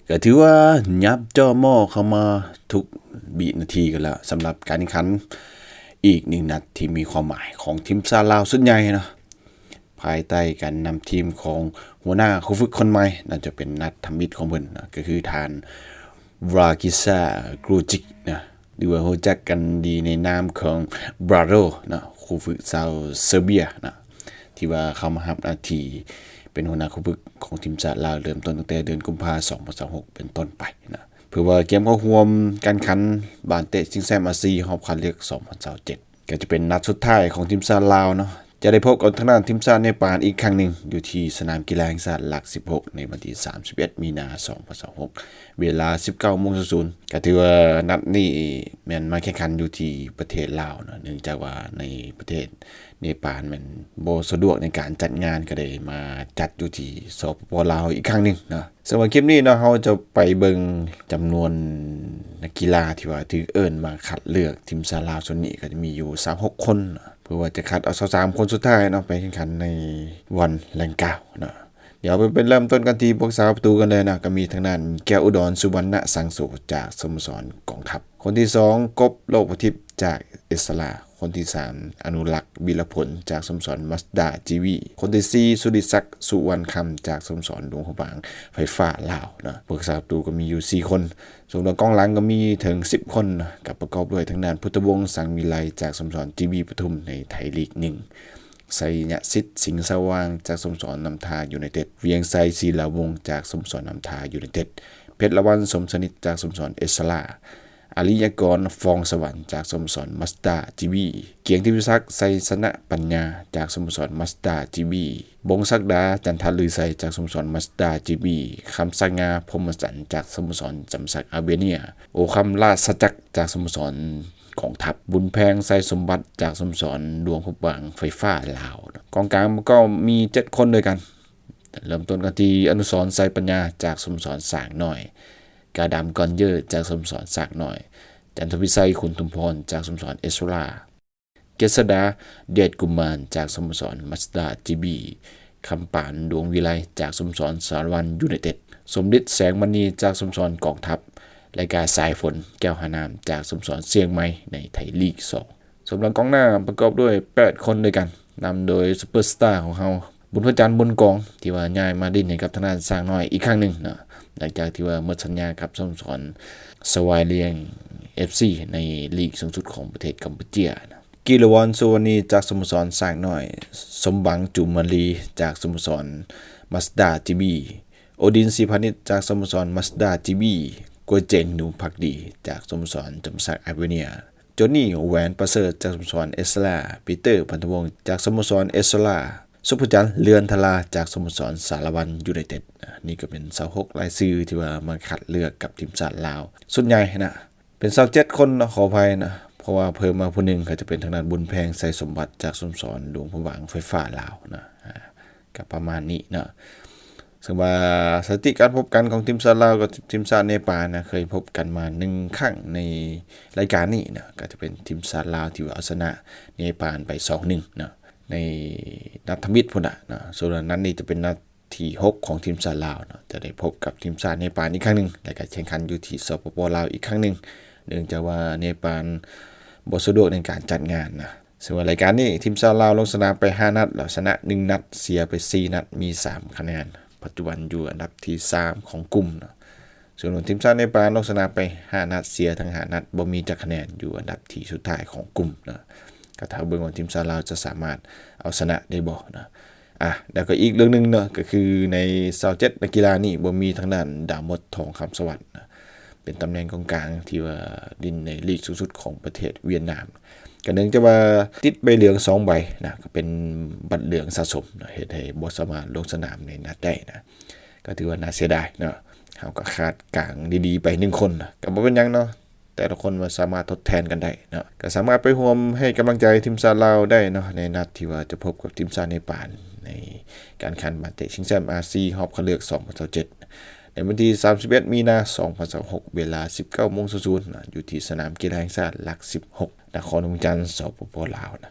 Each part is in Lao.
ກໍຖືວ່າຫຍັບຈໍ່ໝໍ້ເຂົ້າມາທຸກວິນາທີກັນແລ້ວ ສຳລັບການແຂ່ງຂັນອີກໜຶ່ງນັດທີ່ມີຄວາມໝາຍຂອງທີມຊາດລາວຊຸດໃຫຍ່ເນາະ ພາຍໃຕ້ການນຳທີມຂອງຫົວໜ້າຄູຝຶກຄົນໃໝ່ ໜ້າຈະເປັນນັດທຳອິດຂອງເພິ່ນເນາະ ກໍຄືທ່ານ Vlakiša Grujic ນະ ຫຼືວ່າຮູ້ຈັກກັນດີໃນນາມຂອງ Brado ເນາະ ຄູຝຶກຊາວເຊີເບຍເນາະ ທີ່ວ່າເຂົ້າມາຮັບໜ້າທີ່ເປັນຫົວໜ້າຄູຝຶກຂອງທີມຊາດລາວ ເລີ່ມຕົ້ນຕັ້ງແຕ່ເດືອນກຸມພາ ສອງພັນຊາວຫົກ ເປັນຕົ້ນໄປເນາະ ເພື່ອວ່າກຽມເຂົ້າຮ່ວມການແຂ່ງຂັນບານເຕະຊິງແຊ້ມອາຊີຮອບຄັດເລືອກ ສອງພັນຊາວເຈັດ ກໍຈະເປັນນັດສຸດທ້າຍຂອງທີມຊາດລາວເນາະ ຈະໄດ້ພົບກັບທາງດ້ານທີມຊາດເນປານອີກຄັ້ງໜຶ່ງ ຢູ່ທີ່ສະໜາມກິລາແຫ່ງຊາດຫຼັກສິບຫົກ ໃນວັນທີສາມສິບເອັດ ມີນາ ສອງພັນຊາວຫົກ ເວລາ ສິບເກົ້າໂມງສູນ ກໍຖືວ່ານັດນີ້ແມ່ນມາແຂ່ງຂັນຢູ່ທີ່ປະເທດລາວເນາະ ເນື່ອງຈາກວ່າໃນປະເທດເນປານແມ່ນບໍ່ສະດວກໃນການຈັດງານ ກໍໄດ້ມາຈັດຢູ່ທີ່ ສປປ ລາວ ອີກຄັ້ງໜຶ່ງເນາະ. ສຳລັບຄລິບນີ້ເນາະ ເຮົາຈະໄປເບິ່ງຈຳນວນນັກກິລາທີ່ວ່າຖືກເອີ້ນມາຄັດເລືອກທີມຊາດລາວຊຸດນີ້ ກໍຈະມີຢູ່ຊາວຫົກຄົນ ເພື່ອວ່າຈະຄັດເອົາຊາວສາມຄົນສຸດທ້າຍເນາະ ໄປແຂ່ງຂັນໃນວັນດັ່ງກ່າວເນາະ. ດຽວໄປ ໄປເລີ່ມຕົ້ນກັນທີ່ຜູ້ຮັກສາປະຕູກັນເລີຍເນາະ ກໍມີທາງດ້ານ ແກ້ວອຸດອນ ສຸວັນນະສັງໂສ ຈາກສະໂມສອນກອງທັບ ຄົນທີສອງ ກົບ ໂລກປະທິບ ຈາກເອສລາ ຄົນທີສາມ ອະນຸລັກ ວິລະພົນ ຈາກສະໂມສອນ ມາສດາ ຈີວີ ຄົນທີສີ່ ສຸລິສັກ ສຸວັນຄຳ ຈາກສະໂມສອນຫຼວງພະບາງ ໄຟຟ້າລາວເນາະ. ຜູ້ຮັກສາປະຕູກໍມີຢູ່ສີ່ຄົນ ສ່ວນກອງຫຼັງກໍມີເຖິງສິບຄົນເນາະ ກໍປະກອບດ້ວຍທາງດ້ານ ພຸດທະວົງ ສັງວິໄລ ຈາກສະໂມສອນ ຈີວີ ປະທຸມ ໃນໄທລີກໜຶ່ງ ໄຊຍະສິດ ສິງສະຫວ່າງ ຈາກສະໂມສອນນ້ຳທາ ຢູໄນເຕັດ, ວຽງໄຊ ສີລາວົງ ຈາກສະໂມສອນນ້ຳທາ ຢູໄນເຕັດ, ເພັດລະວັນ ສົມສະໜິດ ຈາກສະໂມສອນເອສລາ, ອາລິຍະກອນ ຟອງສະຫວັນ ຈາກສະໂມສອນມາສດາ ຈີວີ, ກຽງທິດວິສັກ ໄຊຊະນະປັນຍາ ຈາກສະໂມສອນມາສດາ ຈີວີ, ບົງສັກດາ ຈັນທະລືໄຊ ຈາກສະໂມສອນມາສດາ ຈີວີ, ຄຳສັກງາ ພົມມະຈັນ ຈາກສະໂມສອນຈຳສັກ ອາເບເນຍ, ໂອຄຳ ລາຊະຈັກ ຈາກສະໂມສອນກອງທັບ, ບຸນແພງ ໄຊສົມບັດ ຈາກສະໂມສອນຫຼວງພະບາງ ໄຟຟ້າລາວ. ກອງກາງກໍມີເຈັດຄົນດ້ວຍກັນ. ເລີ່ມຕົ້ນກັນທີ່ ອະນຸສອນ ໄຊປັນຍາ ຈາກສະໂມສອນຊ້າງນ້ອຍ, ກາດຳ ກ່ອນເຢີ ຈາກສະໂມສອນຊ້າງນ້ອຍ, ຈັນທະວິໄຊ ຂຸນທຸມພອນ ຈາກສະໂມສອນເອສໂຊລາ, ເກດສະດາ ເດດກຸມານ ຈາກສະໂມສອນມາສດາ ຈີບີ, ຄຳປານ ດວງວິໄລ ຈາກສະໂມສອນສາລະວັນ ຢູໄນເຕັດ, ສົມລິດ ແສງມະນີ ຈາກສະໂມສອນກອງທັບ ແລະ ກະສາຍຝົນ ແກ້ວຫານາມ ຈາກສະໂມສອນຊຽງໃໝ່ ໃນໄທລີກສອງ. ສຳລັບກອງໜ້າປະກອບດ້ວຍແປດຄົນດ້ວຍກັນ, ນຳໂດຍຊຸບເປີສະຕາຂອງເຮົາ ບຸນພະຈັນ ບຸນກອງ ທີ່ວ່າຍ້າຍມາຫຼິ້ນໃຫ້ກັບທາງດ້ານຊ້າງນ້ອຍອີກຄັ້ງໜຶ່ງເນາະ, ຫຼັງຈາກທີ່ວ່າໝົດສັນຍາກັບສະໂມສອນສະຫວາຍລຽງ ເອັຟຊີ ໃນລີກສູງສຸດຂອງປະເທດກຳປູເຈຍ. ກິລະວອນ ສຸວັນນີ ຈາກສະໂມສອນຊ້າງນ້ອຍ, ສົມຫວັງ ຈູມມາລີ ຈາກສະໂມສອນມາສດາ ຈີບີ, ໂອດິນ ສີພານິດ ຈາກສະໂມສອນມາສດາ ຈີບີ, ກົວເຈັງ ໜູພັກດີ ຈາກສະໂມສອນຈຳສັກ ອາເວເນຍ, ໂຈນີ ແຫວນປະເສີດ ຈາກສະໂມສອນເອສລາ, ປີເຕີ ພັນທະວົງ ຈາກສະໂມສອນເອສລາ, ສຸພະຈັນ ເລືອນທະລາ ຈາກສະໂມສອນສາລະວັນ ຢູໄນເຕັດ. ນີ້ກໍເປັນຊາວຫົກລາຍຊື່ທີ່ວ່າມາຄັດເລືອກກັບທີມຊາດລາວຊຸດໃຫຍ່ນະ, ເປັນຊາວເຈັດຄົນເນາະ, ຂໍອະໄພນະ, ເພາະວ່າເພີ່ມມາຜູ້ໜຶ່ງ ກໍຈະເປັນທາງດ້ານບຸນແພງ ໄຊສົມບັດ ຈາກສະໂມສອນຫຼວງພະບາງ ໄຟຟ້າລາວນະ. ກໍປະມານນີ້ເນາະ. ເຊິ່ງວ່າສະຖິຕິການພົບກັນຂອງທີມຊາດລາວກັບທີມຊາດເນປານນະ ເຄີຍພົບກັນມາໜຶ່ງຄັ້ງໃນລາຍການນີ້ເນາະ, ກໍຈະເປັນທີມຊາດລາວທີ່ວ່າເອົາຊະນະເນປານໄປສອງໜຶ່ງເນາະ ໃນນັດທຳອິດພຸ້ນລະເນາະ. ສ່ວນນັດນີ້ຈະເປັນນັດທີຫົກຂອງທີມຊາດລາວເນາະ, ຈະໄດ້ພົບກັບທີມຊາດເນປານອີກຄັ້ງໜຶ່ງ ແລະ ກໍແຂ່ງຂັນຢູ່ທີ່ ສປປ ລາວ ອີກຄັ້ງໜຶ່ງ, ເນື່ອງຈາກວ່າເນປານບໍ່ສະດວກໃນການຈັດງານນະ. ເຊິ່ງວ່າລາຍການນີ້ ທີມຊາດລາວລົງສະໜາມໄປຫ້ານັດ ແລ້ວຊະນະໜຶ່ງນັດ, ເສຍໄປສີ່ນັດ, ມີສາມຄະແນນ, ປັດຈຸບັນຢູ່ອັນດັບທີສາມຂອງກຸ່ມເນາະ. ສ່ວນທີມຊາດເນປານລົງສະໜາມໄປຫ້ານັດ, ເສຍທັງຫ້ານັດ, ບໍ່ມີຈັກຄະແນນ, ຢູ່ອັນດັບທີສຸດທ້າຍຂອງກຸ່ມເນາະ. ກໍຖ້າເບິ່ງວ່າທີມຊາດລາວຈະສາມາດເອົາຊະນະໄດ້ບໍ່ເນາະ. ອ່ະ ແລ້ວກໍອີກເລື່ອງໜຶ່ງເນາະ, ກໍຄືໃນຊາວເຈັດນັກກິລານີ້ ບໍ່ມີທາງດ້ານ ດາວມົດ ທອງຄຳສະຫວັດນະ, ເປັນຕຳແໜ່ງກອງກາງທີ່ວ່າຫຼິ້ນໃນລີກສູງສຸດຂອງປະເທດຫວຽດນາມ. ກໍເນື່ອງຈາກວ່າຕິດໃບເຫຼືອງສອງໃບນະ, ກໍເປັນບັດເຫຼືອງສະສົມນະ, ເຮັດໃຫ້ບໍ່ສາມາດລົງສະໜາມໃນນັດໄດ້ນະ, ກໍຖືວ່າໜ້າເສຍດາຍເນາະ. ເຮົາກໍຂາດກາງດີໆໄປໜຶ່ງຄົນນະ, ກໍບໍ່ເປັນຫຍັງເນາະ, ແຕ່ລະຄົນວ່າສາມາດທົດແທນກັນໄດ້ເນາະ, ກໍສາມາດໄປຮ່ວມໃຫ້ກຳລັງໃຈທີມຊາດລາວໄດ້ເນາະ, ໃນນັດທີ່ວ່າຈະພົບກັບທີມຊາດເນປານ ໃນການແຂ່ງຂັນບານເຕະຊິງແຊ້ມອາຊີຮອບຄັດເລືອກສອງພັນຊາວເຈັດ ໃນວັນທີສາມສິບເອັດ ມີນາ ສອງພັນຊາວຫົກ ເວລາ ສິບເກົ້າໂມງສູນນະ, ຢູ່ທີ່ສະໜາມກິລາແຫ່ງຊາດຫຼັກສິບຫົກ ນະຄອນຫຼວງວຽງຈັນ ສປປ ລາວນະ.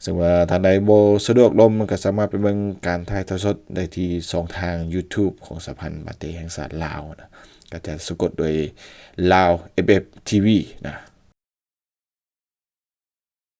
ຊຶ່ງວ່າທ່ານໃດບໍ່ສະດວກລົມ ກໍສາມາດໄປເບິ່ງການຖ່າຍທອດສົດໄດ້ທີ່ຊ່ອງທາງ YouTube ຂອງສະຫະພັນບາເຕະແຫ່ງຊາດລາວນະ ກໍຈະສະກົດໂດຍ Lao F F T V ນະ.